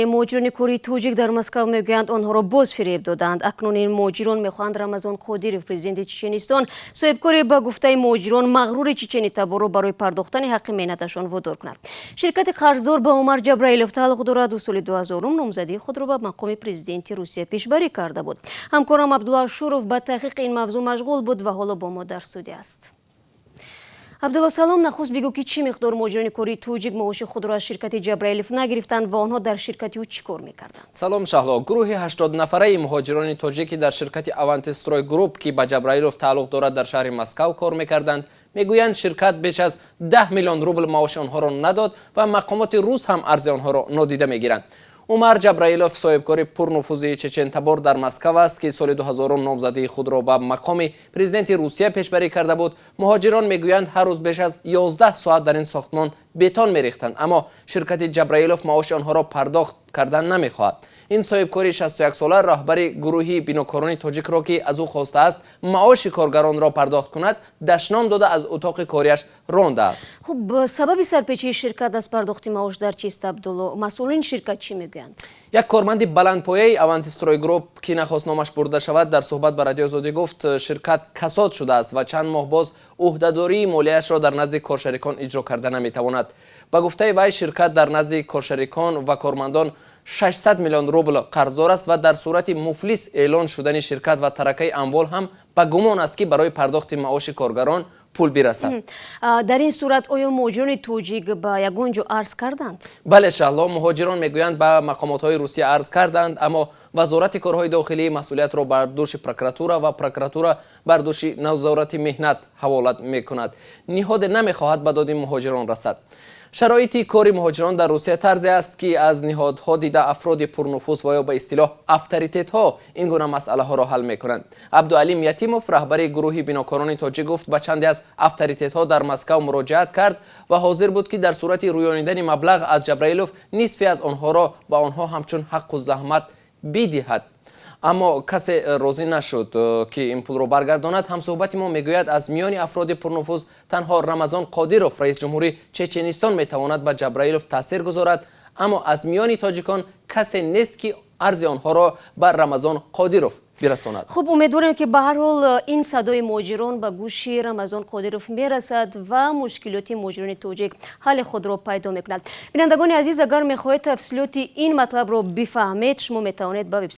Муҳоҷирони кори тоҷик дар Москав мегӯянд, онҳоро боз фиреб доданд. Акнун ин муҳоҷирон мехоҳанд Рамазон Қодиров, президенти Чеченистон, соҳибкори, ба гуфтаи муҳоҷирон, мағрури чеченитаборро барои пардохтани ҳаққи меҳнаташон водор кунад. Ширкати қарздор ба Умар Ҷабраилов тааллуқ дорад. Ӯ соли 2000 номзадии худро ба мақоми президенти Русия пешбарӣ карда буд. Ҳамкорам Абдулло Ашуров ба таҳқиқи ин мавзӯъ машғул буд ва ҳоло бо мо дар студия аст. Абдулло, салом. Нахуст бигӯ, ки чӣ миқдор муҳоҷирони кории тоҷик маоши худро аз ширкати Ҷабраилов нагирифтанд ва онҳо дар ширкати ӯ чӣ кор мекарданд? Салом, Шаҳло. Гурӯҳи 80 нафараи муҳоҷирони тоҷик, ки дар ширкати Авантстрой Групп, ки ба Ҷабраилов тааллуқ дорад, дар шаҳри Москав кор мекарданд, мегӯянд, ширкат беш аз 10 миллион рубл маоши онҳоро надод ва мақомоти рус ҳам арзи онҳоро нодида мегиранд. Умар Ҷабраилов соҳибкори пурнуфузи чечентабор дар Москав аст, ки соли 2000 номзадии худро ба мақоми президенти Русия пешбарӣ карда буд. Муҳоҷирон мегӯянд, ҳар рӯз беш аз 11 соат дар ин сохтмон бетон мерехтанд, аммо ширкати Ҷабраилов маоши онҳоро пардохт кардан намехоҳад. Ин соҳибкори 61сола роҳбари гурӯҳи бинокорони тоҷикро, ки аз ӯ хостааст маоши коргаронро пардохт кунад, дашном дода, аз утоқи кориаш рондааст. Хуб, сабаби сарпечии ширкат аз пардохти маош дар чист, Абдулло? Масъулини ширкат чӣ мегӯянд? Як корманди баландпояи Авантстрой Групп, ки нахост номаш бурда шавад, дар суҳбат ба Радиои Озодӣ гуфт, ширкат касод шудааст ва чанд моҳ боз ӯҳдадории молияшро дар назди коршарикон иҷро карда наметавонад. Ба гуфтаи вай, ширкат дар назди коршарикон ва кормандон 600 миллион рубл қарздор аст ва дар сурати муфлис эълон шудани ширкат ва таракаи амвол ҳам ба гумон аст, ки барои пардохти маоши коргарон пул бирасад. Дар ин сурат оё муҳоҷирони тоҷик ба ягон ҷо арз карданд? Бале, Шаҳло, муҳоҷирон мегӯянд, ба мақомотҳои Русия арз карданд, аммо Вазорати корҳои дохилӣ масъулиятро бар дӯши прокуратура ва прокуратура бар дӯши Назорати меҳнат ҳаволат мекунад. Ниҳоде намехоҳад ба доди муҳоҷирон расад. Шароити кори муҳоҷирон дар Русия тарзе аст, ки аз ниҳодҳо дида афроди пурнуфуз ва ё ба истилоҳ авторитетҳо ин гуна масъалаҳоро ҳал мекунанд. Абдуалим Ятимов, раҳбари гурӯҳи бинокорони тоҷик, гуфт, ба чанде аз авторитетҳо дар Москав муроҷиат кард ва ҳозир буд, ки дар сурати рӯёнидани маблағ аз Ҷабраилов нисфе аз онҳоро ба онҳо ҳамчун ҳаққу заҳмат бидиҳад, аммо касе розӣ нашуд, ки ин пулро баргардонад. Ҳамсӯҳбати мо мегӯяд, аз миёни афроди пурнуфуз танҳо Рамазон Қодиров, раиси ҷумҳури Чеченистон, метавонад ба Ҷабраилов таъсир гузорад, аммо аз миёни тоҷикон касе нест, ки арзи онҳоро ба Рамазон Қодиров бирасонад. Хуб, умедворем, ки ба ҳар ҳол ин садои муҳоҷирон ба гӯши Рамазон Қодиров мерасад ва мушкилоти муҳоҷирони тоҷик ҳалли худро пайдо мекунад. Бинандагони азиз, агар мехоҳед тафсилоти ин матлабро бифаҳмед, шумо метавонед ба веб